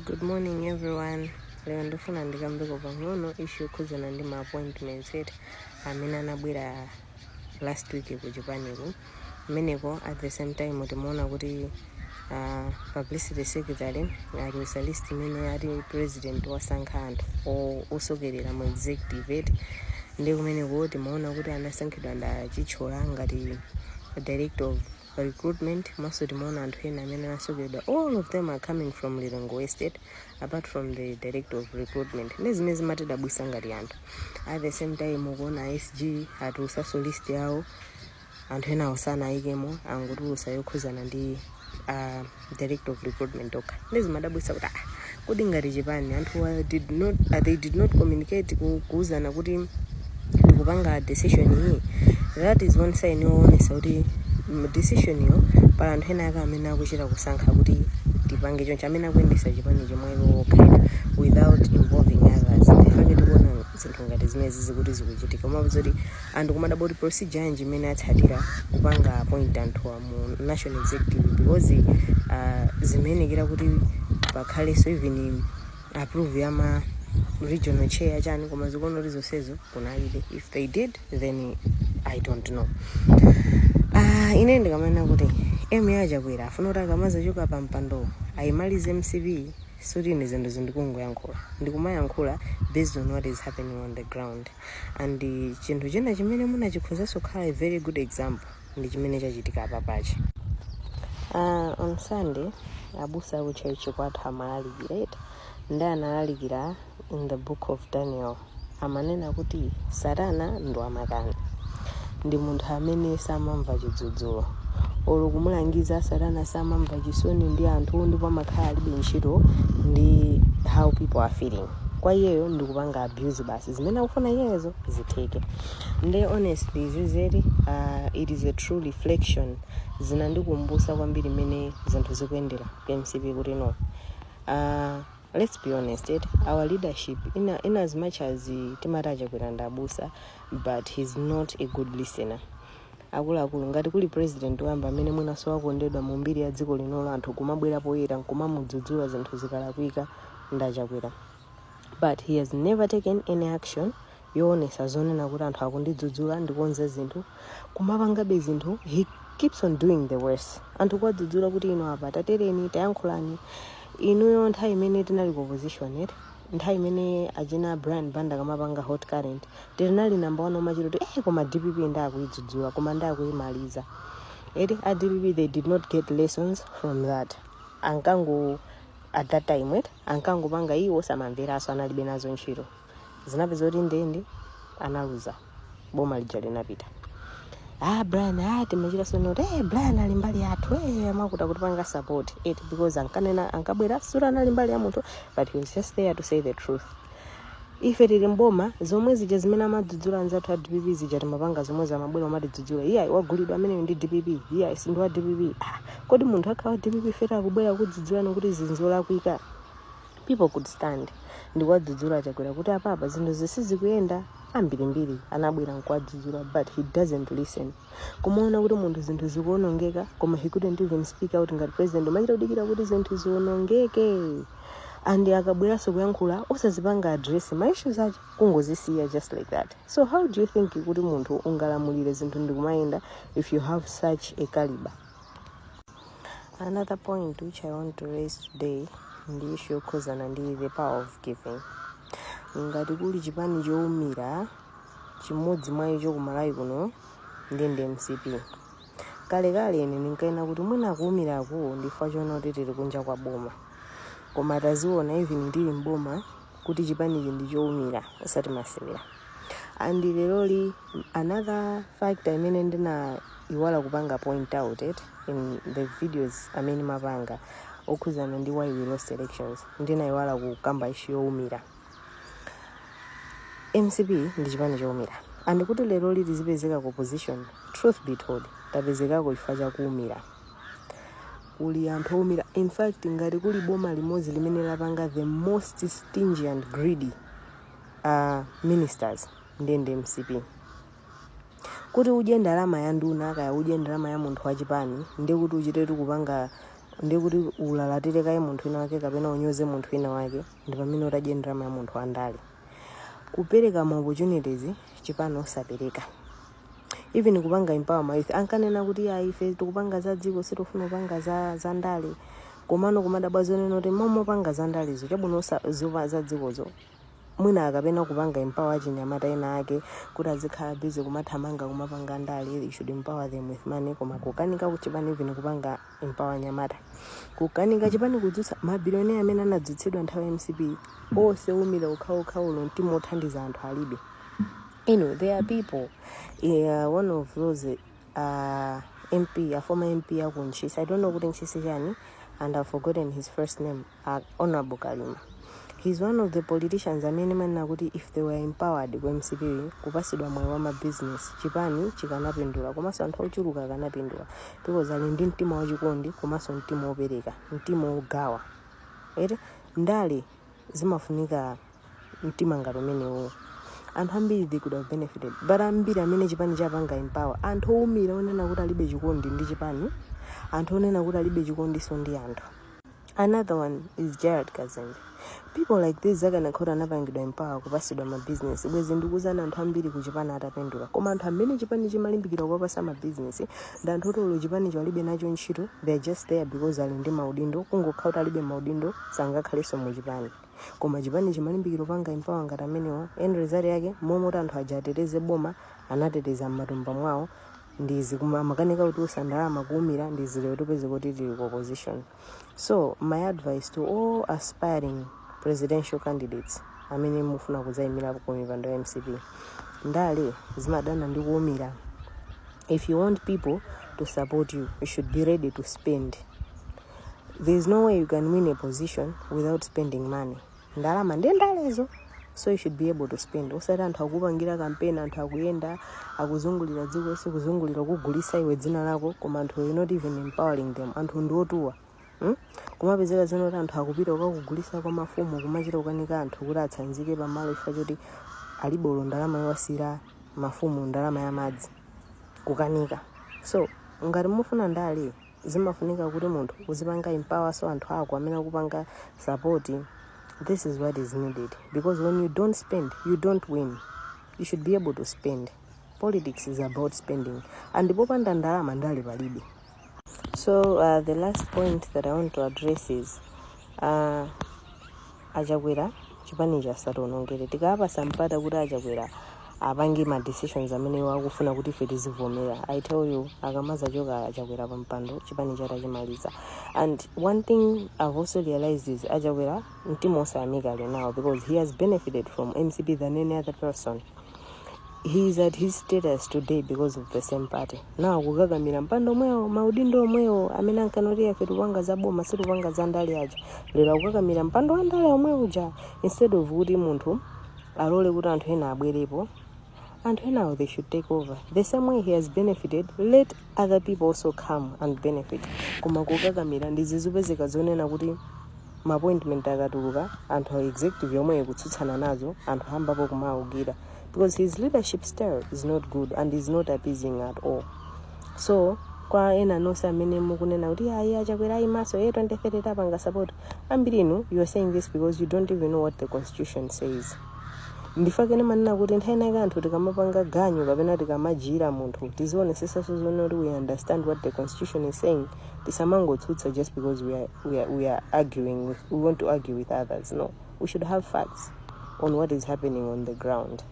Good morning, everyone. Lero ndifuna ndikambeko pang'ono issue yokhudzana ndi ma appointments eti amene anabwera last week ku chipaniku kumeneko. At the same time, timaona kuti publicity secretary atulutsa list imene ati president wasankha anthu osokerera mu executive eti. Ndi kumeneko timaona kuti anasankhidwa nda Chithyola ngati director of recruitment. Maso timaona anthu ena amene anasokeredwa, all of them are coming from Lilongwe West, apart from the director of recruitment. Ndi zimene zimatidabwisa ngati anthu. At the same time, ukuona SG atulusaso list yawo, anthu ena sanayikemo, angotulusa yokhuzana ndi director of recruitment okha. Ndi zimadabwisa kuti, ah, kodi ngati chipani anthu did not, they did not communicate kuuzana kuti ndikupanga decision iyi? That is one sign yoonesa kuti decision iyo pala anthu ena ake amene akuchita kusankha kuti tipange choncho, amene akuyendesa chipani chomwecho okhaena without involving others. Ndifake tikuona zinthu ngati zimene zikuti zikuchitika, koma zoti anthu kumadabwa kuti procedure yanji imene atsatira kupanga appoint anthuwa mu national executive, because zimayenekera kuti pakhalenso even approve ya ma regional chair chani, koma zikuona kuti zonsezo kunalibe. If they did, then I don't know. Ine ndikamanena kuti aim ya Chakwera afuna kuti akamazachoka pa mpando ayimalize MCP, suti ine zinthu zindikungoyankhula, ndikumayankhula based on what is happening on the ground. And chinthu china chimene munachikhozanso kukhala a very good example ndi chimene chachitika apapachi. On Sunday, abusa aku church kwathu amalalikira eti, ndi analalikira in the Book of Daniel. Amanena kuti Satana ndi wamakani, ndi munthu amene samamva chidzudzulo olo kumulangiza. Satana samamva chisoni ndi anthu, ndipo amakhala alibe ntchito ndi how people are feeling. Kwa iyeyo ndikupanga abuse basi, zimene akufuna iyezo zitheke. Nde honestly, zizeri, it is a true reflection. Zinandikumbusa kwambiri mmene zinthu zikuyendera ku MCP kuti no, let's be honest, our leadership, in as much as timati Achakwera ndi abusa, but he's not a good listener. Akuluakulu, ngati kuli president woyamba amene mwinaso wakondedwa mu mbiri ya dziko linolo, anthu kumabwera poyera nkumamudzudzula zinthu zikalakwika, ndachakwera, but he has never taken any action yoonesa zonena kuti anthu akundidzudzula, ndikonze zinthu. Kumapangabe zinthu, he keeps on doing the worst. Anthu kuwadzudzula kuti ino apa tatereni, tayankhulani inuyo. Nthawi imene tinali ku opposition eti, nthawi imene achina Brian Banda kamapanga Hot Current, tinali number one omachita kuti koma DPP ndakuyidzudzula, koma ndakuyimaliza eti. A DPP, they did not get lessons from that. Ankango at that time eti ankangopanga iwo, samamveranso, analibe nazo ntchito. Zinapeza kuti ndende analuza, boma lija linapita. Ah, Brian, ah, timachita sono kuti Brian ali mbali yathu, amakuta kutipanga support it, because ankanena, ankabwera sura anali mbali ya munthu, but he was just there to say the truth. Ife tili mboma, zomwe zija zimene amadzudzula anzathu a DPP zija timapanga zomwe zamabwera umatidzudzula, iye wagulidwa ameneyo ndi DPP, iye si ndi wa DPP. Ah, kodi munthu akhala wa DPP feta akubwera kudzudzulani kuti zinthu zolakwika? People could stand ndikuwadzudzula Chakwera kuti apapa zinthu zisizikuyenda. Ambirimbiri anabwera nkuwadzudzula, but he doesn't listen. Kumaona kuti munthu zinthu zikuonongeka, koma he couldn't even speak out ngati president. Umachita kudikira kuti zinthu zionongeke, and akabweranso kuyankhula, osazipanga address ma issues aja, kungozisiya just like that. So how do you think kuti munthu ungalamulire zinthu ndikumayenda if you have such a caliber? Another point which I want to raise today ndi issue yokhuzana ndi the power of giving. Ngati kuli chipani chowumira chimodzi mwa icho kumalawi kuno, ndi MCP. Kalekale ine ndinkaena kuti mwina akuwumiraku ndifukwa choona kuti tili kunja kwa boma, koma taziona even tili mboma kuti chipanichi ndi chowumira osati masewera. And leroli, another factor imene ndinayiwala kupanga point out it in the videos amene mapanga okhuzana ndi why we lost elections, ndinayiwala kukamba issue yowumira. MCP ndi chipani chowumira, and kuti leroli tizipezeka ku opposition, truth be told, tapezekako chifukwa chakuwumira. Kuli anthu owumira. In fact, ngati kuli boma limodzi limene lapanga the most stingy and greedy ministers, ndiye ndi MCP. Kuti udye ndalama ya nduna, kaya udye ndalama ya munthu wachipani, ndiye kuti uchitetu kupanga Ndi kuti ulalatire kaye munthu wina wake kapena unyoze munthu wina wake, ndi pamene utadye ndalama ya munthu wandale. Kupereka ma opportunities chipani osapereka, even kupanga empower ma youth. Ankanena kuti ya, ife tikupanga za dziko, sitifuna kupanga za ndale. Komano kumadabwa zonena kuti momopanga za ndalezo, chabwino za dzikozo mwina akapena kupanga empower achinyamata ena ake kuti azikhala busy kumathamanga kumapanga ndale. You should empower them with money, koma kukanika kuchipani even kupanga empower anyamata. Kukanika chipani kudzutsa mabilionea amene anadzutsidwa nthawi ya MCP, onse umira okhaokha, ulo mtima othandiza anthu alibe. There are people, one of those MP, a former MP aku Ntchisi, I don't know kuti Ntchisi chani and I've forgotten his first name, Honorable Kalima. He's one of the politicians amene manena kuti if they were empowered ku MCP, kupasidwa mwayi wa mabusiness, chipani chikanapindula komanso anthu ochuluka akanapindula, because ali ndi mtima wachikondi komanso mtima wopereka, mtima wogawa ere. Ndale zimafunika mtima ngati umenewo. Anthu ambiri, they could have benefited, but ambiri amene chipani chapanga empower, anthu owumira, onena kuti alibe chikondi ndi chipani, anthu onena kuti alibe chikondiso ndi anthu. Another one is Gerard Kazembe. People like this akanakhala anapangidwa empower, kupasidwa mabusiness, bwezi ndikuzana anthu ambiri kuchipani atapindula. Koma anthu amene chipani chimalimbikira kuwapasa mabusiness ndi anthu oti chipanicho alibe nacho ntchito. They are just there because ali ndi maudindo. Kungokhala kuti alibe maudindo, sangakhalenso muchipani. Koma chipani chimalimbikira kupanga empower ngati amenewa. End result yake, momwe kuti anthu aja ateteze boma, anateteza m'matumba mwawo. Ndizi makanika kutulutsa ndalama, kuwumira. Ndizi lero tipeze kuti tili ku opposition. So my advice to all aspiring presidential candidates amene mufuna kudzayimira ku mipando ya MCP: ndale zimadana ndi kuwumira. If you want people to support you, you should be ready to spend. There is no way you can win a position without spending money. Ndalama ndi ndalezo, so you should be able to spend. Osati anthu akupangira kampeni, anthu akuyenda, akuzungulira dziko lonse, kuzungulira kugulisa iwe dzina lako, koma anthu, you're not even empowering them. Anthu ndi otuwa, Kumapezeka zino kuti anthu akupita kukakugulisa kwa mafumu, kumachita kukanika anthu kuti atsanzike pamalo chifukwa choti alibe ulo ndalama yowasira mafumu, ndalama ya madzi kukanika. So ngati mufuna ndale, zimafunika kuti munthu uzipanga empower so anthu ako amene akupanga support. This is what is needed, because when you don't spend, you don't win. You should be able to spend. Politics is about spending, and popanda ndalama ndale palibe. So the last point that I want to address is Achakwera chipani chasationongere. Tikapasa mpata kuti Achakwera apange ma decisions amene iwo akufuna kuti ife tizivomera, I tell you, akamazachoka Achakwera pa mpando, chipani chatachimaliza. And one thing I've also realized is Achakwera mtima osayamika ali nawo, because he has benefited from MCP than any other person. He is at his status today because of the same party. Now kukakamira mpando omwewo, maudindo omwewo amene ankanoti ife tikupanga za boma, sitikupanga za ndale aja, lero akukakamira mpando wa ndale omwe uja, instead of kuti munthu alole kuti anthu ena abwerepo. Anthu enawo, they should take over. The same way he has benefited, let other people also come and benefit. Koma kukakamira, ndizizipezeka zonena kuti ma appointment akatuluka, anthu a executive yomwe kutsutsana nazo, anthu ambapo kumawukira, because his leadership style is not good and is not appeasing at all. So kwa ena nonse amene mukunena kuti ayi, Achakwera ayimaso ye 2030 tapanga support, ambiri inu, you are saying this because you don't even know what the constitution says. Ndifakene manena kuti nthawi inake anthu tikamapanga ganyu kapena tikamajira munthu, tizionesesanso zoona kuti we understand what the constitution is saying. Tisamangotsutsa just because we are arguing with, we want to argue with others. No, we should have facts on what is happening on the ground.